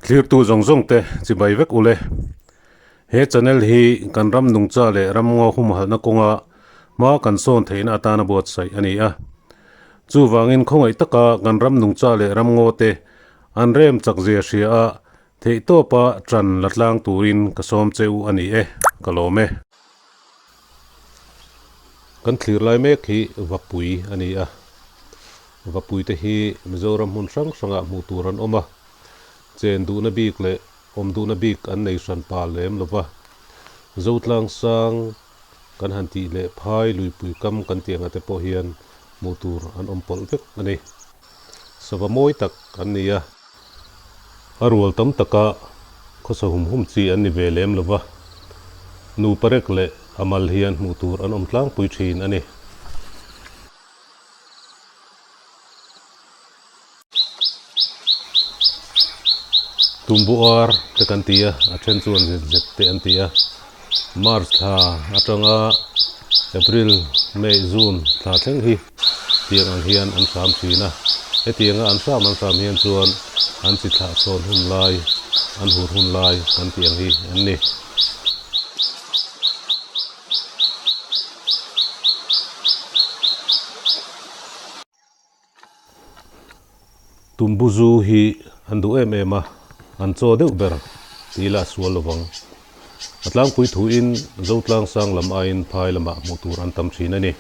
Thlirtu zawng zawng te chibai vek ule. He channel hi kan ram nungcha leh ram ngaw humhalhna kawnga hma kan sawn theihna atana buatsaih a ni a. Chuvangin khawngaih taka kan ram nungcha leh ram ngaw te an rem chak zia hria a, theihtawpa tan la tlang turin ka sawm che u a ni e, ka lawm e. Kan thlir lai mek hi Vapui a ni a, Vapui te hi Mizoram hmun hrang hrangah hmuh tur an awm a, chen duhna bik leh awm duhna bik an nei hran pa lem lo va, Zotlang sang kan han tih leh phai luipui kam kan tih anga te pawh hian hmuh tur an awm pawlh vek a ni. Sava mawi tak an ni a. A rual tam taka khawsa hum hum chi an ni ve lem lo va, nupa rek leh a mal hian hmuh tur an awm tlangpui thin a ni. Tumbu ar te kan ti a, a then chuan zet zet te an ti a. March thla atanga April, May, June thla thleng hi tiang ang hian an hram thin a. Hetianga an hram an hram hian chuan an chi thlah chhawn hun lai, an hur hun lai kan tih ang hi an ni. Tumbu zu hi an duh em em a, an chaw deuh ber tih ila a sual lovang. A tlangpui thuin Zotlang sang lam aiin phai lamah hmuh tur an tam thin a ni.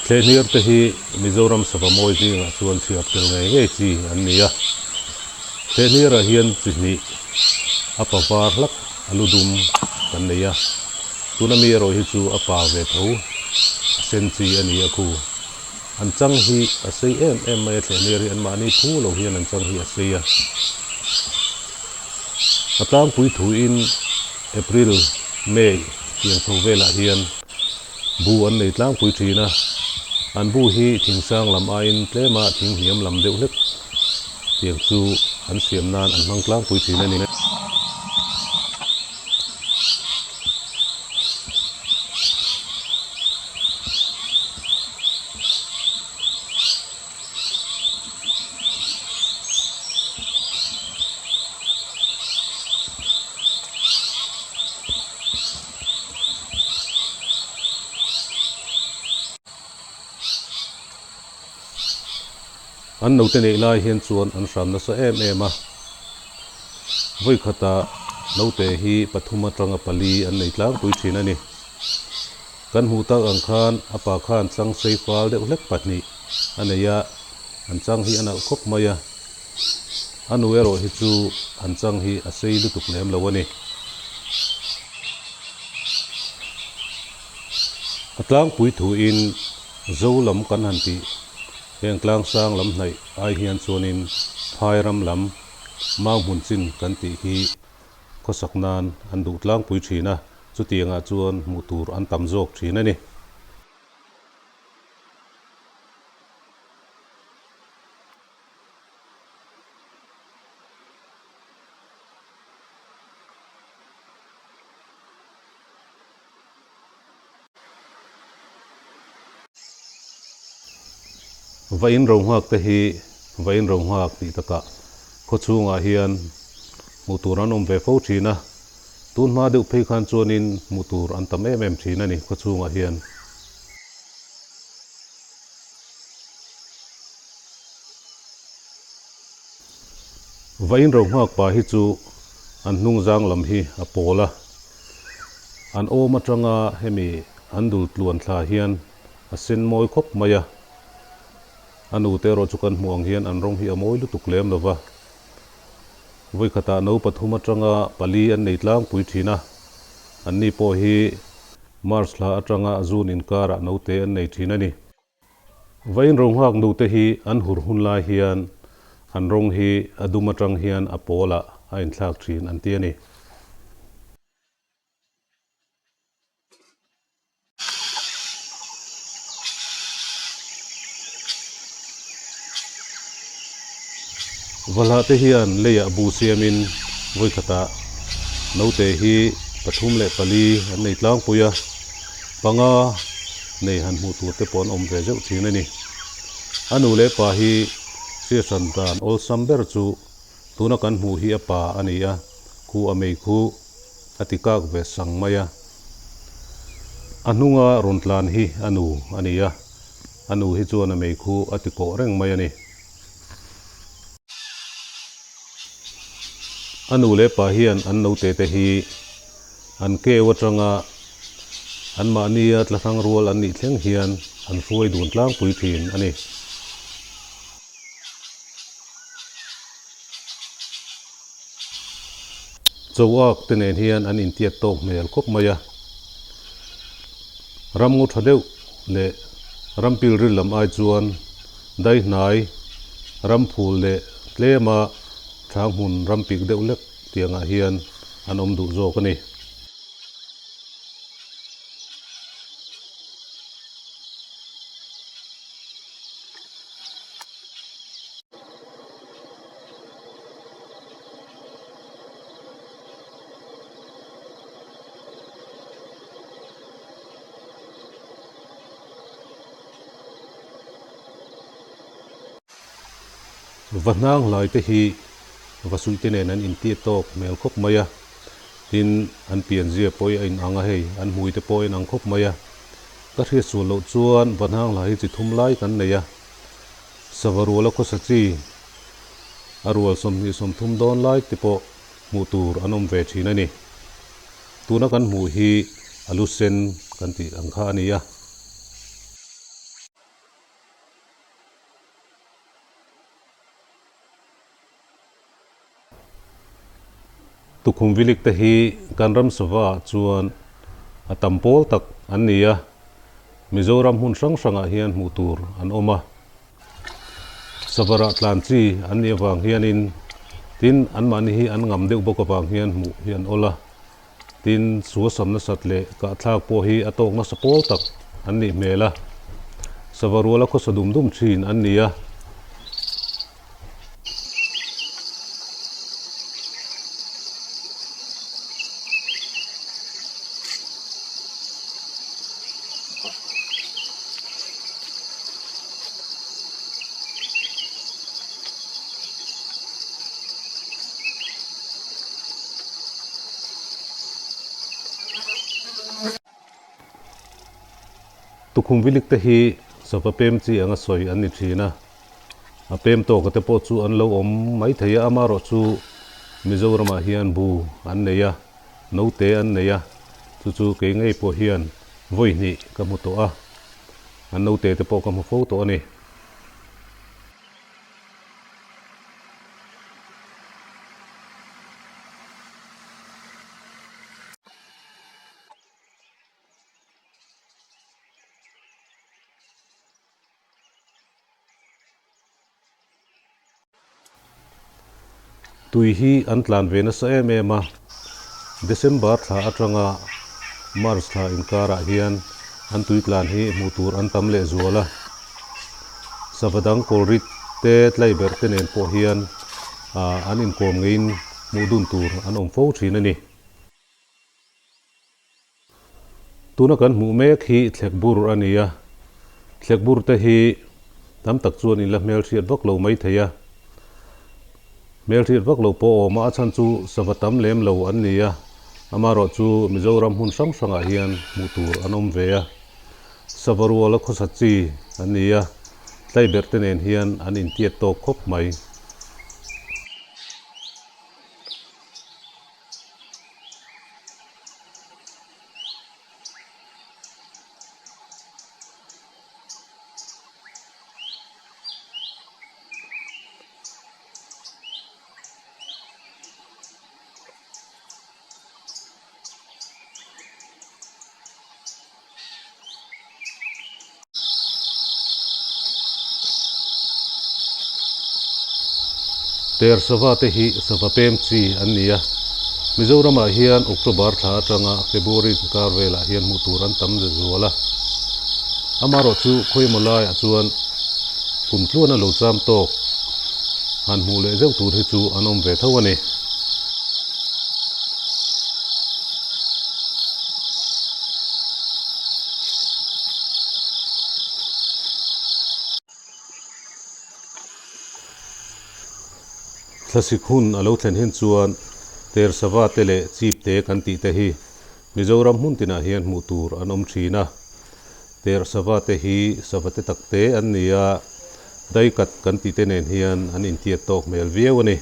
Thlehhniar te hi Mizoram sava mawi zingah chuan chhiar tel ngei ngei chi an ni a. Thlehhniarah hian chi hnih a pa var hlak a lu dum kan nei a, tuna mi erawh hi chu a pa ve tho a sen chi a ni a khu. An chang hi a sei em em mai a, thlehhniar hi anmahni phu lo hian an chang hi a sei a. A tlangpui thuin April, May tiang chho velah hian bu an nei tlangpui thin a, an bu hi thingsang lam aiin tlema thing hniam lam deuh hlek tiang chu an siam nan an hmang tlangpui thin a ni. An note neih lai hian chuan an hram nasa em em a, vawikhatah note hi pathum atanga pali an nei tlangpui thin a ni. Kan hmuh tak ang khan a pa khan chang sei fal deuh hlek pahnih a nei a, an chang hi a nalh khawp mai a. A nu erawh hi chu an chang hi a sei lutuk lem lo a ni. A tlangpui thuin Zo lam kan han tih heng tlangsang lam hnaih ai hian chuanin phai ram lam mau hmun chin kan tih hi khawsak nan an duh tlangpui thin a, chutiangah chuan hmuh tur an tam zawk thin a ni. Va in ro nghak te hi va in ro nghak tih takah khaw chhungah hian hmuh tur an awm ve fo thin a, tun hma deuh phei khan chuanin hmuh tur an tam em em thin a ni khaw chhungah hian. Va in ro nghak pa hi chu an hnung zang lam hi a pawl a, an awm atanga hemi an dul tluan thla hian a sen mawi khawp mai a, a nute erawh chu kan hmuh ang hian an rawng hi a mawi lutuk lem lo va, vawikhatah no pathum atanga pali an nei tlangpui thin a, anni pawh hi March thla atanga June inkarah note an nei thin a ni. Vain ronghak nute hi an hur hun lai hian an rawng hi a dum atang hian a pawlah a inthlak thin an ti a ni. Valhah te hian leiah bu siamin vawikhatah note hi pathum leh pali an nei tlangpui a, panga. nei han hmuh tur te pawh an awm ve zeuh thin a ni. A nu leh pa hi hriat hran dan awlsam ber chu tuna kan hmuh hi a pa a ni a, khu a mei khu a ti kak ve sang mai a. A hnunga rawn tlan hi a nu a ni a, a nu hi chuan a mei khu a ti kawh reng mai a ni. A nu leh pa hian an naute te hi an keu atanga an mahnia tla hrang rual an nih thleng hian an hruai dun tlangpui thin a ni. Chauak te nen hian an intiat tawk hmel khawp mai a. Ramngaw tha deuh leh ram pilril lam ai chuan daihnai, ramphul leh tlema thang hmun ram pik deuh lek tiangah hian an awm duh zawk a ni. Va hnang hlai te hi va suih te nen an intiat tawk hmel khawp mai a, tin an pianzia pawh hi a inang a hei, an hmui te pawh a inang khawp mai a. Ka hriat sual loh chuan va hnang hlai hi chi thum lai kan nei a, sava ruala khawsa chi a rual 20 30 dawn lai te pawh hmuh tur an awm ve thin a ni. Tuna kan hmuh hi a lu sen kan tih ang kha a ni a. Tukhum vilik te hi kan ram sava ah chuan a tam pawl tak an ni a, Mizoram hmun hrang hrangah hian hmuh tur an awm a. Savarah tlan chi an nih avang hianin tin anmahni hi an ngam deuh bawk avang hian hmuh hi an awl a, tin suasam nasat leh kahthlak pawh hi a tawk nasa pawl tak an nih hmel a, sava ruala khawsa dum dum thin an ni a. Tukhum vilik te hi sava pem chi anga sawi an ni thin a. A pem tawka te pawh chu an lo awm mai thei a, amaherawh chu Mizoramah hian bu an nei a, note an nei a, chu chu kei ngei pawh hian vawi hnih ka hmu tawh a, an note te pawh ka hmu fo tawh a ni. Tui hi an tlan ve nasa em em a, December thla atanga March thla inkarah hian an tui tlan hi hmuh tur an tam leh zual a. Sava dang kawlrit te tlaiberh te nen pawh hian an inkawm ngeiin hmuh dun tur an awm fo thin a ni. Tuna kan hmuh mek hi thlekbur a ni a, thlekbur te hi tam tak chuan in la hmelhriat vak lo mai thei a, hmelhriat vak lo pawh awm a, a chhan chu sava tam lem lo an ni a, amaherawh chu Mizoram hmun hrang hrangah hian hmuh tur an awm ve a, sava ruala khawsa chi an ni a, tlaiberh te nen hian an intiat tawk khawp mai. Ter sava te hi sava pem chi an ni a, Mizoramah hian October thla atanga February kar velah hian hmuh tur an tam zual a. Amaherawhchu khawimaw laiah chuan kum tluana lo cham tawk han hmuh leh zeuh tur hi chu an awm ve tho a ni. Thlasik hun a lo thlen hin chuan ter sava te leh chip te kan tih te hi Mizoram hmun tinah hian hmuh tur an awm thin a. Ter sava te hi sava te tak te an ni a, daikat kan tih te nen hian an intiat tawk hmel viau a ni.